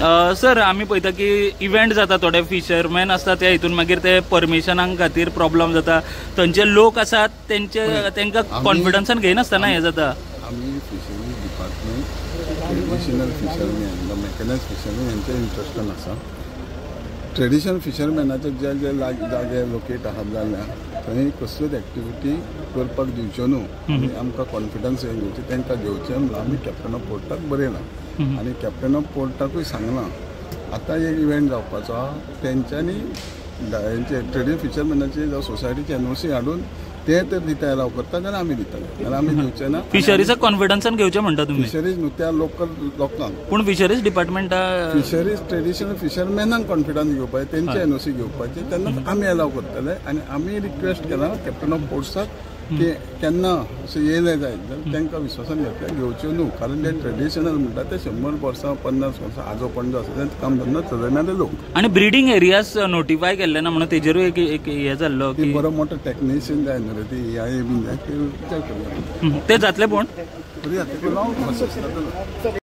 Sir, आमी पळयता की इव्हेंट जाता, थोडे फिशरमॅन आसता त्या हितून मागीर ते परमिशनां खातीर प्रॉब्लम जाता. थंयचे लोक आसात तेंचे तांकां कॉन्फिडन्सान घेयनासतना हें जाता. आमी फिशरीज डिपार्टमेंट ट्रेडिशनल फिशरमॅन जावं मॅकनायज फिशरमॅन हेंच्या इंट्रस्टान आसा. ट्रेडिशनल फिशरमॅनाचे जे जे जागे लोकेट आहात जाल्यार थंय कसल्योच एक्टिविटी करपाक दिवच्यो न्हू आनी आमकां कॉन्फिडन्स घेवचें, तांकां घेवचें म्हणून आमी कॅप्टन ऑफ पोर्टाक बरयलां आनी कॅप्टन ऑफ पोर्टाकूय सांगलां. आतां एक इव्हेंट जावपाचो आहा, तेंच्यांनी हेंचे ट्रेडिशनल फिशरमॅनाचे जावं सोसायटीचे एनओसी हाडून ते तर दिता एलाव करता जाल्यार आमी दितले, जाल्यार आमी दिवचे ना. फिशरीजाक कॉन्फिडन्सान घेवचें म्हणटा तुमी? फिशरीज न्हू, त्या लोकल लोकांक. पूण फिशरीज डिपार्टमेंटा फिशरीज ट्रेडिशनल फिशरमॅनांक कॉन्फिडन्स घेवपाचे, तेंचे एनओसी घेवपाचे, तेन्ना आमी एलाव करतले. आनी आमी रिक्वेस्ट केला कॅप्टन ऑफ पोर्ट्साक की केन्ना अशें येयलें जायत जाल्यार तांकां विश्वासान घेतल्यार घेवच्यो न्हू, कारण ते ट्रेडिशनल म्हणटा ते 100 वर्सां 50 वर्सां आजो पणजो आसा तें काम धंदो चलयणारे लोक. आनी ब्रिडींग एरियाज नोटिफाय केल्ले ना म्हणून तेजेरूय एक एक हें जाल्लो की बरो मोठो टॅक्निशियन जाय न्हू रे, ती ए I बीन जाय, ते विचार करुया. ते जातले पूण बरी जातले.